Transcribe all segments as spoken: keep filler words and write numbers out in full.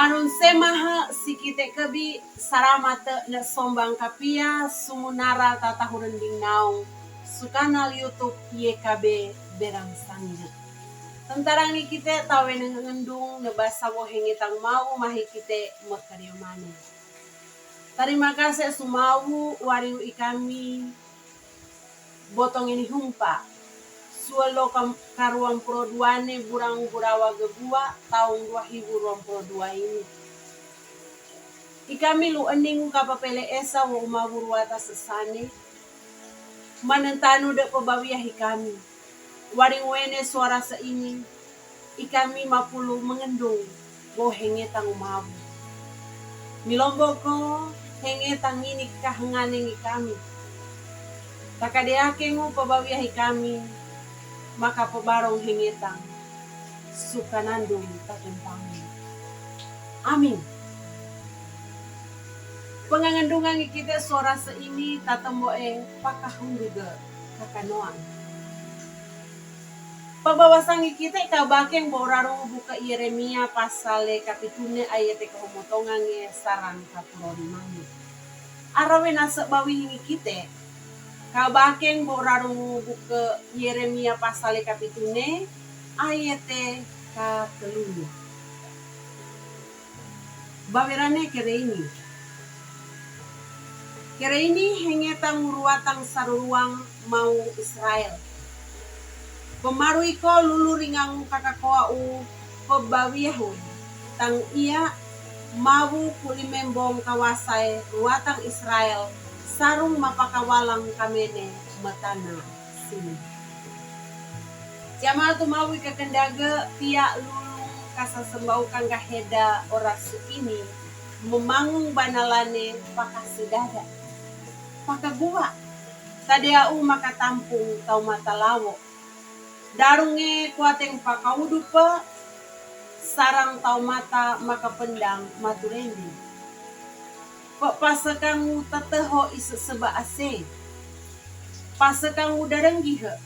Arun semaha sikite kebi saramate ne sombang kapia sumunara tatahurending naung su kanal YouTube Y K B Berang Sangina. Tentarangi kite tawe ne ngendung ne basa wo hengetang mau mahi kite mekariomane. Tarima kase sumau wariu ikami botong ini humpa. Suelo ka ruang puluh dua ne burang burawa gegua taung dua hibu ruang puluh dua ini. Ikami lu ening kapapele esa wo umabu ruata sesane. Manentanu de pebawiah ikami. Waring wene suara seini, ikami mapulu mengendung bo hengetang umabu. Milomboko hengetang ini kahenganeng ikami. Takadeake ngu pebawiah ikami, maka pebarong hengetang sukanandung tatumpangi. Amin. Pengangendungan ikite suara seini tatembo e pakahunduge kakanoan. Pabawasang ikite kabakeng bo rarung buke Yeremia pasale kapitune ayate kahumotongange sarang kapuloni mane. Arawe nase bawing ikite kabakeng bo rarung buke Yeremia pasale kapitune ayate kateluni. Bawerane kere ini. Kere ini hengetang muruatang saruruang mau Israel. Pemaru iko lulu ringangu kakakoa u pebawiahu tang ia mabu kulimembong kawasae ruatang Israel sarung mapakawalang kamene metana sini. Jama tumawi kakendage pia lulung kasasembaukan gaheda orasi ini memangung banalane pakasidada. Pakagua, tadea u makatampung tau matalawo. Darunge kuateng pakaudu pe sarang tau mata makapendang maturendi. Pe pasekangu tateho iseseba ase. Pasekangu darenggihe.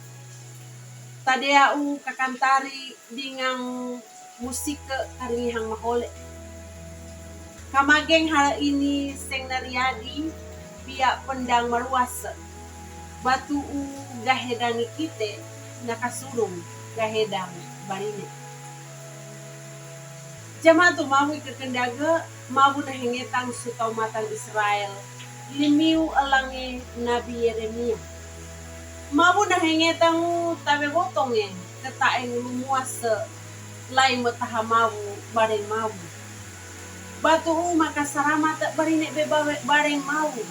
Tadea u kakantari dingang musike karingihang mahole. Kamageng hal ini seng nariadi pia pendang maruase. Batu u gahedang ikite nakasurung gahedang barine. Jama tumawi kakendage mabu nahengetang sutau matan Israel limiu elange nabi Yeremia. Mabu nahengetang u tabe botonge ketaeng lumuase lai metaha mabu bareng mabu. Batu u makasaramat barine be bareng mabu.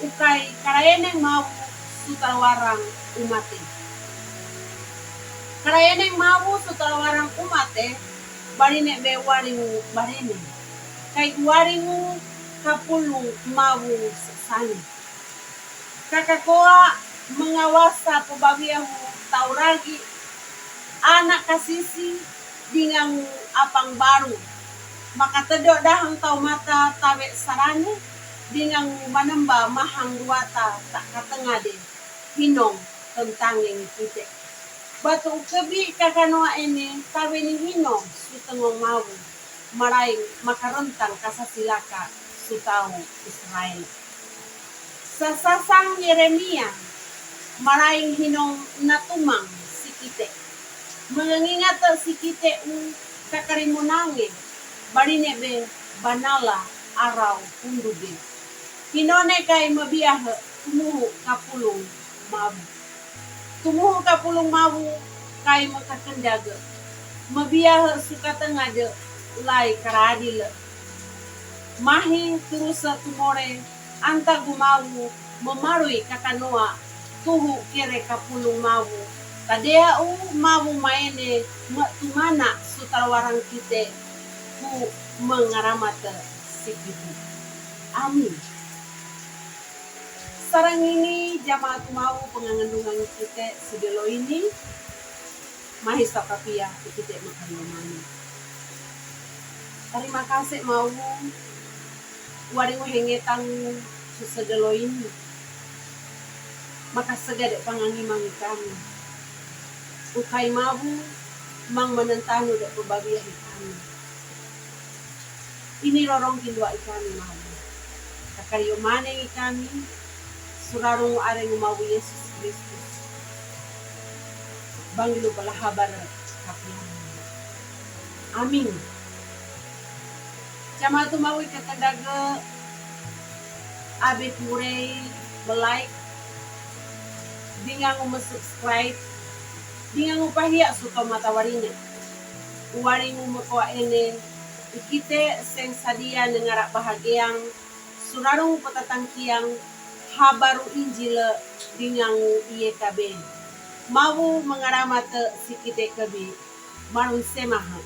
Ukai karaeneng mabu sutawarang umate. Karaeneng mabu sutawarang umate barine be waringu barene. Kai waringu kapulung mabu sesani. Kakakoa mengawasa pebawiahu tau ragi anak kasisi dingangu apang baru. Makatedo dahang tau mata tawe sarani dingangu manemba mahang duata tak katengade hinong tentangeng kite. Batu ukebi kakanoa ene tawe ni hinong sutengong mabu. Maraing makarentang kasasilaka sutau Israel. Sasasang Yeremia maraing hinong natumang sikite. Mengengingat sikite u kakarimunange barine be banala arau hunduge. Hinone kai mabiahe tumuhu kapulung mabu. Tumuhu kapulung mabu kai mekakendage. Mabiahe sukatengade lai karadile. Mahi turuse tumore anta gumabu memarui kakanoa tuhu kere kapulung mabu. Tadea u mabu maene metumana sutawarang kite ku mengaramate sikite. Amin. Sarang ini jamaat mau pengangendungan kite sidelo ini. Mahi sokapia ikite makan mamani. Tarima kase mau waring hengetang susedelo ini. Makasegade pangangimangi kami. Ukai mabu mang manentanu de pebabiahi kami. Ini rorong kinduai kami mabu. Takariyo manengi kami, surarung areng mabu Yesus Kristus. Bang lu balahabar kapian. Amin. Camatu mawi kakadaga abe purei belike dingangu me subscribe dingangu pahia suto mata warinya. Waringu mekoa ene ikite seng sadia nengara bahageang surarung petatangkiang habaru injile dingangu iye kabe. Mawu mengaramate sikite kebi. Marun semaha.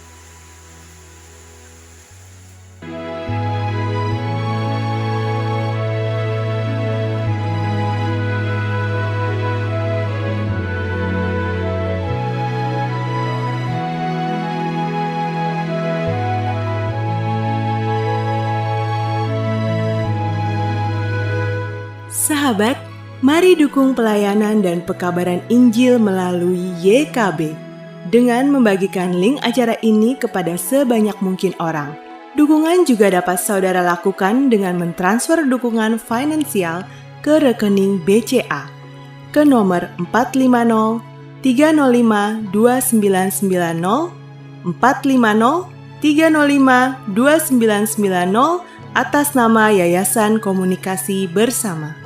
Sahabat, mari dukung pelayanan dan pekabaran Injil melalui Y K B dengan membagikan link acara ini kepada sebanyak mungkin orang. Dukungan juga dapat saudara lakukan dengan mentransfer dukungan finansial ke rekening B C A ke nomor empat lima nol tiga nol lima dua sembilan sembilan nol, empat lima nol tiga nol lima dua sembilan sembilan nol, atas nama Yayasan Komunikasi Bersama.